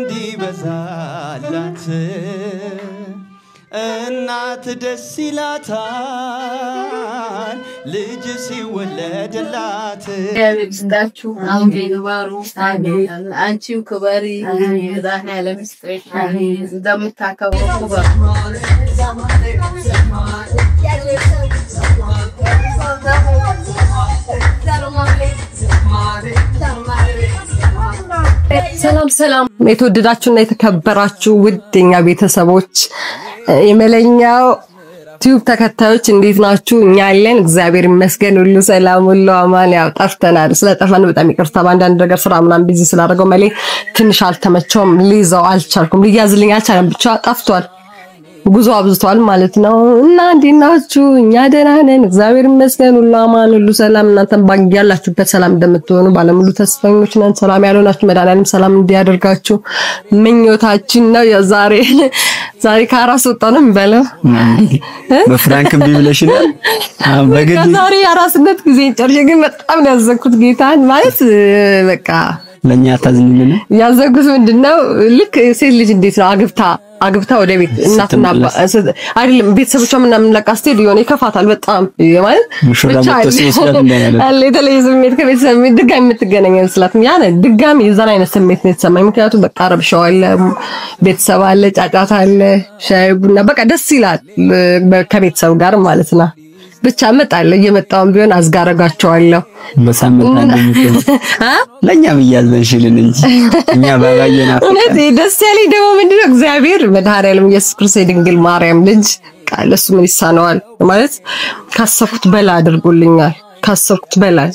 እንዲበዛላት እናት ደስ ይላታል ልጅ ሲወለድላት። እግዚአብሔር ይስጣችሁ፣ ይክበሩ። አንቺም ክበሪ፣ መድኃኒዓለም ይስጥሽ። እንደምታከብሩ ክበሩ። ሰላም ሰላም፣ የተወደዳችሁና የተከበራችሁ ውድ የኛ ቤተሰቦች የመለኛው ቲዩብ ተከታዮች እንዴት ናችሁ? እኛ አለን፣ እግዚአብሔር ይመስገን፣ ሁሉ ሰላም፣ ሁሉ አማን። ያው ጠፍተናል። ስለጠፋን በጣም ይቅርታ። በአንዳንድ ነገር ስራ ምናምን busy ስላደረገው መሌ ትንሽ አልተመቸውም፣ ሊይዘው አልቻልኩም፣ ሊያዝልኝ አልቻለም። ብቻ ጠፍቷል፣ ጉዞ አብዝቷል ማለት ነው። እና እንዴት ናችሁ? እኛ ደህና ነን፣ እግዚአብሔር ይመስገን፣ ሁሉ አማን፣ ሁሉ ሰላም። እናንተም ያላችሁበት ሰላም እንደምትሆኑ ባለሙሉ ተስፈኞች ነን። ሰላም ያልሆናችሁ መድኃኒዓለም ሰላም እንዲያደርጋችሁ ምኞታችን ነው። የዛሬ ዛሬ ከአራስ ወጣ ነው የሚባለው። በፍራንክ እምቢ ብለሽናል። በግድ ዛሬ የአራስነት ጊዜ ጨርሼ ግን በጣም ነው ያዘንኩት ጌታን ማለት በቃ ለኛ ታዝኝልን። ያዘንኩት ምንድነው ልክ ሴት ልጅ እንዴት ነው አግብታ አግብታ ወደ ቤት እናትና አይደለም ቤተሰቦቿ ምናምን ለቃ ስትሄድ የሆነ ይከፋታል በጣም ማለት ሙሽራ መጥቶ ሲወስዳት እንደማለት አለ የተለየ ስሜት ከቤተሰብ ድጋሚ የምትገናኝ አይመስላትም። ያ ድጋሚ የዛን አይነት ስሜት ነው የተሰማኝ። ምክንያቱም በቃ ረብሻው አለ፣ ቤተሰብ አለ፣ ጫጫታ አለ፣ ሻይ ቡና በቃ ደስ ይላል ከቤተሰብ ጋር ማለት ነው። ብቻ እመጣለሁ፣ እየመጣሁም ቢሆን አዝጋረጋቸዋለሁ። በሳምንት አንድ ለኛም እያዘንሽልን እንጂ እኛ ባባየና እውነት ደስ ያለኝ ደግሞ ምንድነው እግዚአብሔር መድኃኒዓለም ኢየሱስ ክርስቶስ የድንግል ማርያም ልጅ ለእሱ ምን ይሳነዋል ማለት ካሰብኩት በላይ አድርጎልኛል። ካሰብኩት በላይ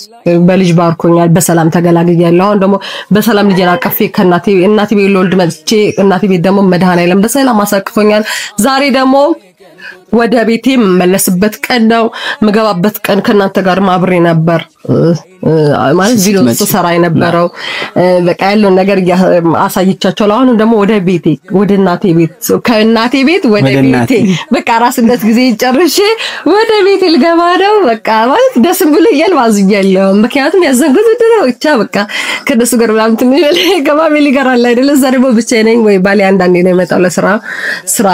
በልጅ ባርኮኛል። በሰላም ተገላግያለሁ። አሁን ደግሞ በሰላም ልጄን አቅፌ ከእናቴ እናቴ ቤት ልወልድ መጥቼ እናቴ ቤት ደግሞ መድኃኒዓለም በሰላም አሳቅፎኛል። ዛሬ ደግሞ ወደ ቤቴ የምመለስበት ቀን ነው። የምገባበት ቀን ከእናንተ ጋር አብሬ ነበር ማለት ቪዲዮ ስሰራ የነበረው በቃ ያለውን ነገር አሳይቻቸዋለሁ። አሁንም ደግሞ ወደ ቤቴ ወደ እናቴ ቤት ከእናቴ ቤት ወደ ቤቴ በቃ ራስነት ጊዜ ጨርሼ ወደ ቤቴ ልገባ ነው። በቃ ማለት ደስ ብሎኛል፣ ባዝኛለሁ። ምክንያቱም ያዘንኩት ምንድን ነው ብቻ በቃ ከነሱ ጋር ምናምን ትንሽ ከ family ጋር አለ አይደለ? እዛ ደግሞ ብቻዬን ነኝ ወይ ባሌ አንዳንዴ ነው የመጣው ለስራ ስራ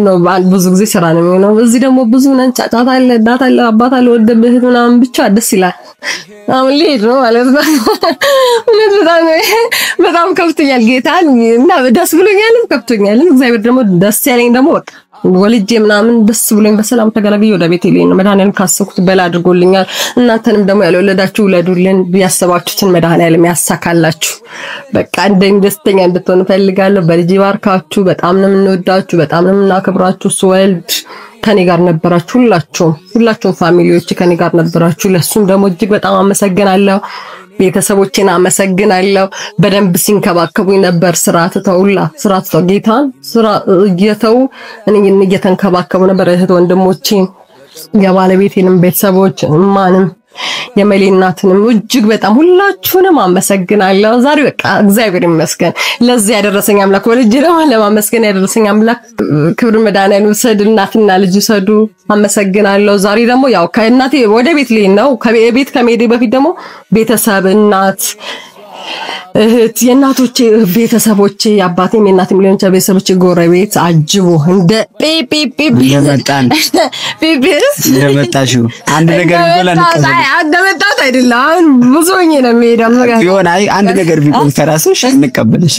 ነው ብዙ ጊዜ ስራ ነው የሚሆነው። እዚህ ደግሞ ብዙ ነን፣ ጫጫታ አለ፣ እናት አለ፣ አባት አለ፣ ወንድም እህት ምናምን ብቻ ደስ ይላል። አሁን ልሄድ ነው ማለት ነው። እውነት በጣም በጣም ከፍቶኛል ጌታን እና ደስ ብሎኛልም ከፍቶኛልም። እግዚአብሔር ደግሞ ደስ ያለኝ ደግሞ በቃ ወልጄ ምናምን ደስ ብሎኝ በሰላም ተገላግዬ ወደ ቤቴ ልሄድ ነው። መድኃኒዓለም ካሰብኩት በላይ አድርጎልኛል። እናንተንም ደግሞ ያልወለዳችሁ ውለዱልን፣ ያሰባችሁትን መድኃኒዓለም ያሳካላችሁ። በቃ እንደኔ ደስተኛ እንድትሆኑ እፈልጋለሁ። በልጅ ባርካችሁ። በጣም ነው የምንወዳችሁ፣ በጣም ነው የምናከብራችሁ። ስወልድ ከኔ ጋር ነበራችሁ። ሁላችሁም ሁላችሁም family ዎች ከኔ ጋር ነበራችሁ። ለሱም ደግሞ እጅግ በጣም አመሰግናለሁ። ቤተሰቦቼን አመሰግናለሁ። በደንብ ሲንከባከቡኝ ነበር። ስራ ትተውላ ስራ ትተው ጌታን ስራ እየተው እኔን እየተንከባከቡ ነበር። እህት ወንድሞቼን፣ የባለቤቴንም ቤተሰቦች እማንም የመሌ እናትንም እጅግ በጣም ሁላችሁንም አመሰግናለሁ። ዛሬ በቃ እግዚአብሔር ይመስገን ለዚህ ያደረሰኝ አምላክ ወልጄ ደግሞ ለማመስገን ያደረሰኝ አምላክ ክብር መድኃኒዓለም ውሰድ፣ እናትና ልጅ ውሰዱ። አመሰግናለሁ። ዛሬ ደግሞ ያው ከእናቴ ወደ ቤት ልሄድ ነው። ከቤት ከመሄዴ በፊት ደግሞ ቤተሰብ እናት እህት የእናቶቼ ቤተሰቦቼ የአባቴም የእናቴም ሊሆን ይችላል ቤተሰቦቼ ጎረቤት አጅቦ እንደ ፒፒ እንደመጣን ፒፒ እንደመጣሽው አንድ ነገር ቢጎላ እንቀበል። እንደመጣሁት አይደለም። አሁን ብዙ ሆኜ ነው የሚሄደው ቢሆን አይ አንድ ነገር ቢጎል ከራስሽ እንቀበልሽ።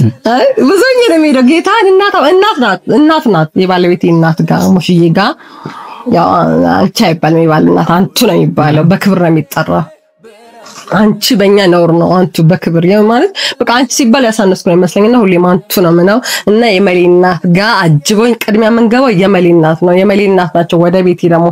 ብዙ ሆኜ ነው የሚሄደው። ጌታን እናት እናት ናት እናት ናት የባለቤቴ እናት ጋር ሙሽዬ ጋር ያው አንቺ አይባልም የባል እናት አንቱ ነው የሚባለው፣ በክብር ነው የሚጠራው። አንቺ በእኛ ነውር ነው። አንቱ በክብር ያው ማለት በቃ አንቺ ሲባል ያሳነስኩ ነው ይመስለኝና ሁሌም አንቱ ነው ምነው እና የመሌ እናት ጋር አጅቦኝ ቅድሚያ የምንገባው የመሌ እናት ነው። የመሌ እናት ናቸው ወደ ቤቴ ደግሞ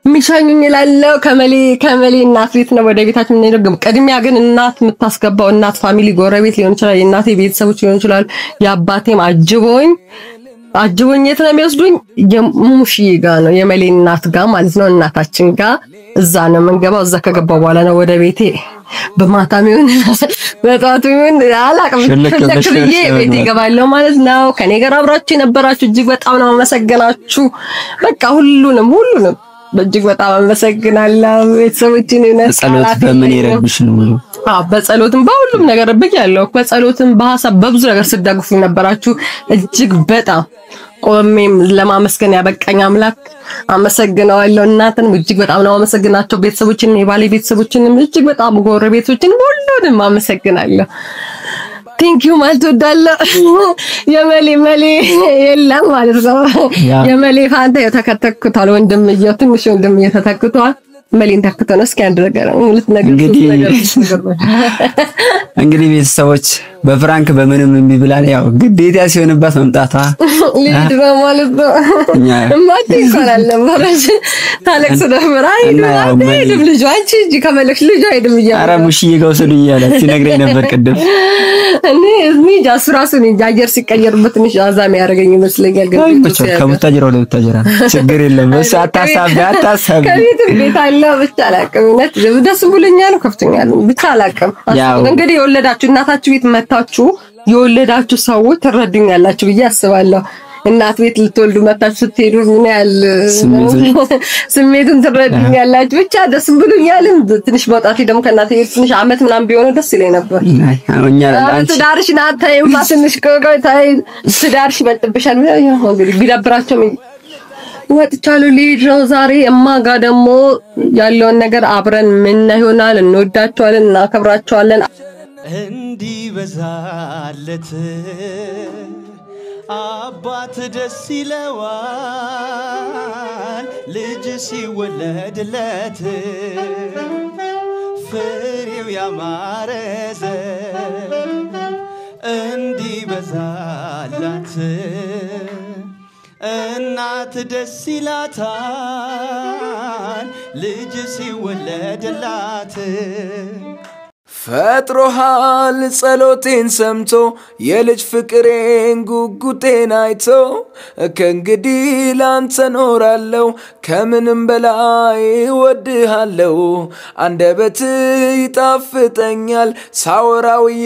የሚሸኙኝ እላለሁ። ከመሌ ከመሌ እናት ቤት ነው ወደ ቤታችን የምንሄደው። ቅድሚያ ግን እናት የምታስገባው እናት family፣ ጎረቤት ሊሆን ይችላል፣ የእናቴ ቤተሰቦች ሊሆን ይችላል። የአባቴም አጅቦኝ አጅቦኝ የት ነው የሚወስዱኝ? የሙሽዬ ጋ ነው የመሌ እናት ጋ ማለት ነው፣ እናታችን ጋ እዛ ነው የምንገባው። እዛ ከገባው በኋላ ነው ወደ ቤቴ በማታም ይሁን በጠዋቱ ይሁን አላቅም ሽልክ ሽልክ ብዬ ቤቴ እገባለሁ ማለት ነው። ከኔ ጋር አብራችሁ የነበራችሁ እጅግ በጣም ነው አመሰግናችሁ። በቃ ሁሉንም ሁሉንም እጅግ በጣም አመሰግናለሁ። ቤተሰቦችን እውነት ጸሎት ቃላት በምን የለኝም። የረዱሽ ነው? አዎ በጸሎትም በሁሉም ነገር ብያለሁ። በጸሎትም በሀሳብ በብዙ ነገር ስደግፉኝ ነበራችሁ። እጅግ በጣም ቆሜም ለማመስገን ያበቃኝ አምላክ አመሰግነዋለሁ። እናትንም እጅግ በጣም ነው አመሰግናቸው። ቤተሰቦችን፣ የባሌ ቤተሰቦችንም እጅግ በጣም ጎረቤቶችን፣ ሁሉንም አመሰግናለሁ። Thank you ማለት እወዳለሁ። የመሌ መሌ የለም ማለት ነው። የመሌ ፋንታ የተከተክቷል ወንድምየው፣ ትንሽ ወንድምየው ተተክቷል። መሌን ተክቶ ነው። እስኪ አንድ ነገር ሁለት ነገር እንግዲህ ሶስት ነገር እንግዲህ ቤተሰቦች በ prank በምንም እምቢ ብላን ያው ግዴታ ሲሆንባት መምጣቷ ልሂድ ነው ማለት ነው። እኛ እማቴ እንኳን አልነበረች ታለቅስ ነበር። አይሄድም እና ያው መሌ አይሄድም ልጁ አንቺ እንጂ ከመለክሽ ልጁ አይሄድም እያለ ኧረ ሙሽዬ ጋር ውሰዱኝ እያለ ሲነግረኝ ነበር ቅድም። እኔ እንጃ እሱ ራሱ እኔ እንጃ አየር ሲቀየርበት ትንሽ አዛም ያደረገኝ ይመስለኛል። ግን ቤቱ ይመቻል። ሲያውቅ ከቡታጅራ ወደ ቡታጅራ ችግር የለም። እሱ አታሳቢ አታሳቢ። ከቤትም ቤት አለ ብቻ አላውቅም። እውነት ደስ ብሎኛል፣ ከፍቶኛል፣ ብቻ አላውቅም። ያው እንግዲህ የወለዳችሁ እናታችሁ ቤት መታችሁ የወለዳችሁ ሰዎች ትረዱኛላችሁ ብዬ አስባለሁ። እናት ቤት ልትወልዱ መታችሁ ስትሄዱ ምን ያህል ስሜቱን ትረዱኛላችሁ። ብቻ ደስ ብሎኛል። ትንሽ መውጣቴ ደግሞ ከእናቴ ቤት ትንሽ አመት ምናምን ቢሆነው ደስ ይለኝ ነበር። አይ እኛ አንቺ ትዳርሽን አታይማ፣ ትንሽ ቆይ ታይ፣ ትዳርሽ ይበልጥብሻል። ያው እንግዲህ ቢደብራቸውም ወጥቻለሁ። ልሂድ ነው ዛሬ። እማ ጋ ደግሞ ያለውን ነገር አብረን ምና ይሆናል። እንወዳቸዋለን፣ እናከብራቸዋለን። እንዲበዛለት አባት ደስ ይለዋል ልጅ ሲወለድለት ፍሬው ያማረ ዘር እንዲበዛላት እናት ደስ ይላታል ልጅ ሲወለድላት። ፈጥሮሃል ጸሎቴን ሰምቶ የልጅ ፍቅሬን ጉጉቴን አይቶ ከእንግዲህ ላንተ ኖራለሁ ከምንም በላይ እወድሃለሁ። አንደበት ይጣፍጠኛል ሳወራውዬ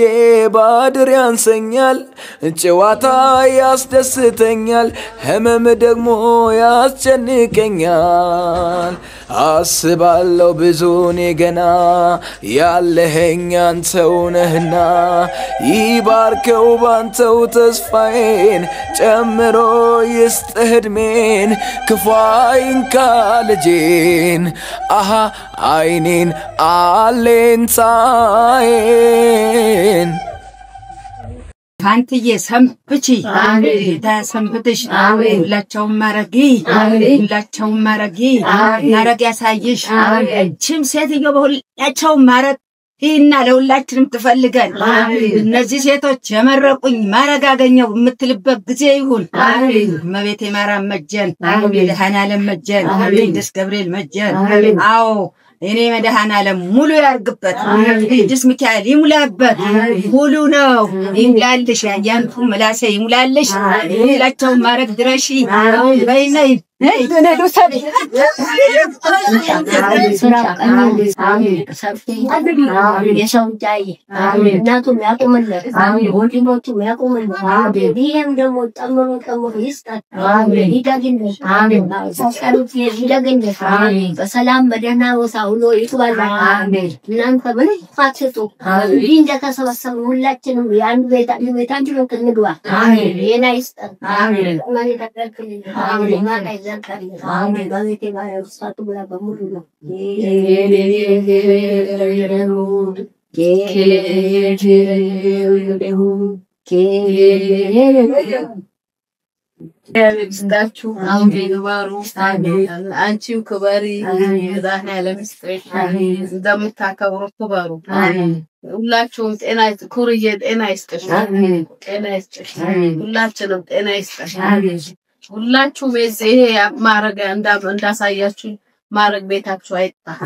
ባድር ያንሰኛል። ጨዋታ ያስደስተኛል ህመም ደግሞ ያስጨንቀኛል። አስባለሁ ብዙ እኔ ገና ያለኸኝ አንተው ነህና ይባርከው ባንተው ተስፋዬን ጨምሮ ይስጥህ ዕድሜን ክፉ አይንካ ልጄን አሃ አይኔን አሌንታዬን። ፋንትዬ ሰንብቺ፣ ጌታ ሰንብትሽ። ሁላቸውም ማረጊ፣ ሁላቸውም ማረጊ፣ ማረግ ያሳይሽ። እችም ሴትዮ በሁላቸውም ማረግ ይህና ለሁላችንም ትፈልገን። እነዚህ ሴቶች የመረቁኝ ማረግ አገኘው የምትልበት ጊዜ ይሁን። እመቤቴ ማርያም መጀን፣ መድኃኔዓለም መጀን፣ ቅዱስ ገብርኤል መጀን። አዎ እኔ መድኃኔዓለም ሙሉ ያርግበት፣ ቅዱስ ሚካኤል ይሙላበት። ሙሉ ነው ይሙላልሽ፣ ያንቱ ምላሴ ይሙላልሽ። ሁላቸውን ማረግ ድረሺ በይ ነይ የሰው እጅ አየ፣ እናቱም ያቁምለት፣ ወንድሞቹም ያቁምለት። ይህም ደግሞ ጨምሮ ጨምሮ ይስጣት፣ ይደግለት፣ ሰቀሉት ይደግለት፣ በሰላም በደህና ቦታ ውሎ ይግባላት። እናንተ ምንም አትጡ። እንዲህ እንደተሰበሰብን ሁላችንም የአንዱ ቤት አንዱ ቤት አንዱ ቤት እንግባ። ጤና ይስጠን። መሬት አገልግልን፣ ማታ ይዘልቃል። በቤቴ ባሪያ ውስጣቱ ብላ በሙሉ ነው። ይስጣችሁ፣ ይክበሩ። አንቺም ክበሪ፣ መድኃኔዓለም ይስጥሽ። እንደምታከብሩ ክበሩ። ሁላችሁም ጤና ኩርዬ፣ ጤና ይስጥሽ፣ ጤና ይስጥሽ። ሁላችንም ጤና ይስጥሽ። ሁላችሁም የዚህ ይሄ ማረግ እንዳሳያችሁ ማረግ ቤታችሁ አይጥፋ።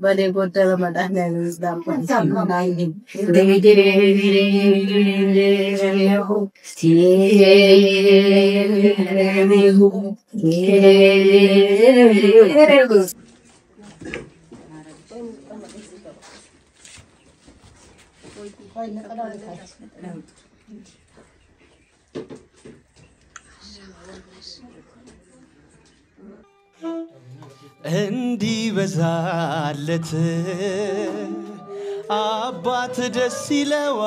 በኔ ጎደለ መድኃኔዓለም ይዝዳበት። እንዲበዛለት አባት ደስ ይለዋል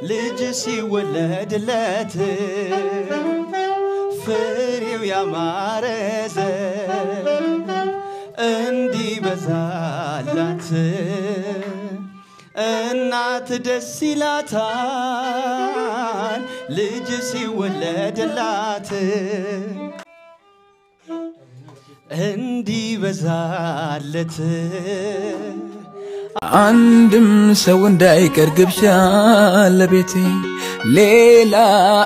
ልጅ ሲወለድለት፣ ፍሬው ያማረ ዘር እንዲበዛላት እናት ደስ ይላታል ልጅ ሲወለድላት፣ እንዲበዛለት አንድም ሰው እንዳይቀር ግብዣ ለቤቴ፣ ሌላ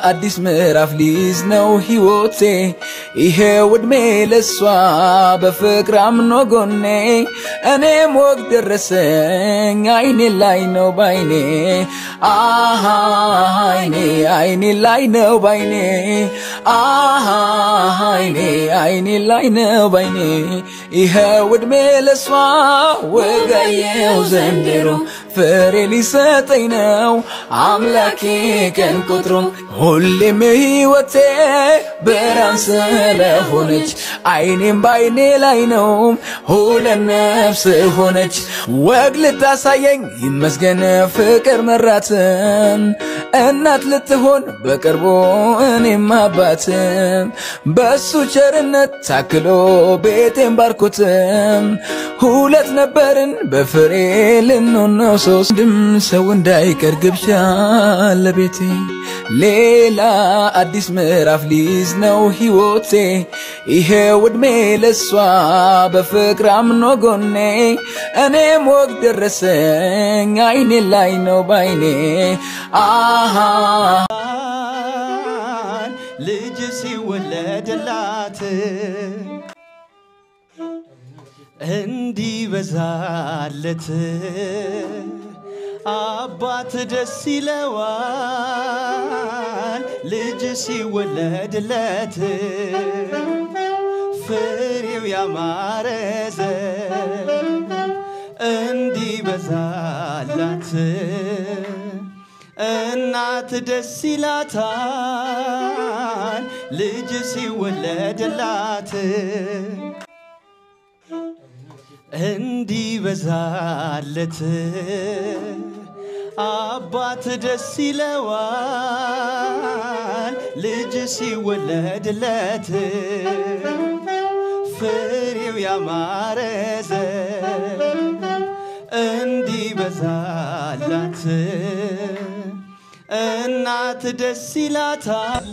አዲስ ምዕራፍ ሊይዝ ነው ሕይወቴ። ይሄው ዕድሜ ለሷ በፍቅር አምኖ ጎኔ፣ እኔም ወግ ደረሰኝ አይኔ ላይ ነው ባይኔ፣ አሃ አይኔ አይኔ ላይ ነው ባይኔ፣ አሃ አይኔ አይኔ ላይ ነው ባይኔ። ይሄው ዕድሜ ለሷ ወጋየው ዘንድሮ፣ ፍሬ ሊሰጠኝ ነው አምላኬ ቀን ቆጥሮ። ሁሌም የሕይወቴ ብርሃን ስለሆነች አይኔም ባይኔ ላይ ነው፣ ሁለት ነፍስ ሆነች። ወግ ልታሳየኝ ይመስገን ፍቅር መራትን፣ እናት ልትሆን በቅርቡ እኔም አባትን። በሱ ቸርነት ታክሎ ቤቴን ባርኮትም፣ ሁለት ነበርን በፍሬ ልንሆን ነው ሶስት። ድም ሰው እንዳይቀር ግብዣ ለቤቴ፣ ሌላ አዲስ ምዕራፍ ሊይዝ ነው ሕይወቴ። ይሄው ዕድሜ ለሷ በፍቅር አምኖ ጎኔ፣ እኔም ወግ ደረሰኝ አይኔ ላይ ነው ባይኔ፣ አሃ ልጅ ሲወለድላት፣ እንዲበዛለት አባት ደስ ይለዋል ልጅ ሲወለድለት፣ ፍሬው ያማረ ዘር እንዲበዛላት እናት ደስ ይላታል ልጅ ሲወለድላት፣ እንዲበዛለት አባት ደስ ይለዋል ልጅ ሲወለድለት፣ ፍሬው ያማረ ዘር እንዲበዛላት እናት ደስ ይላታል።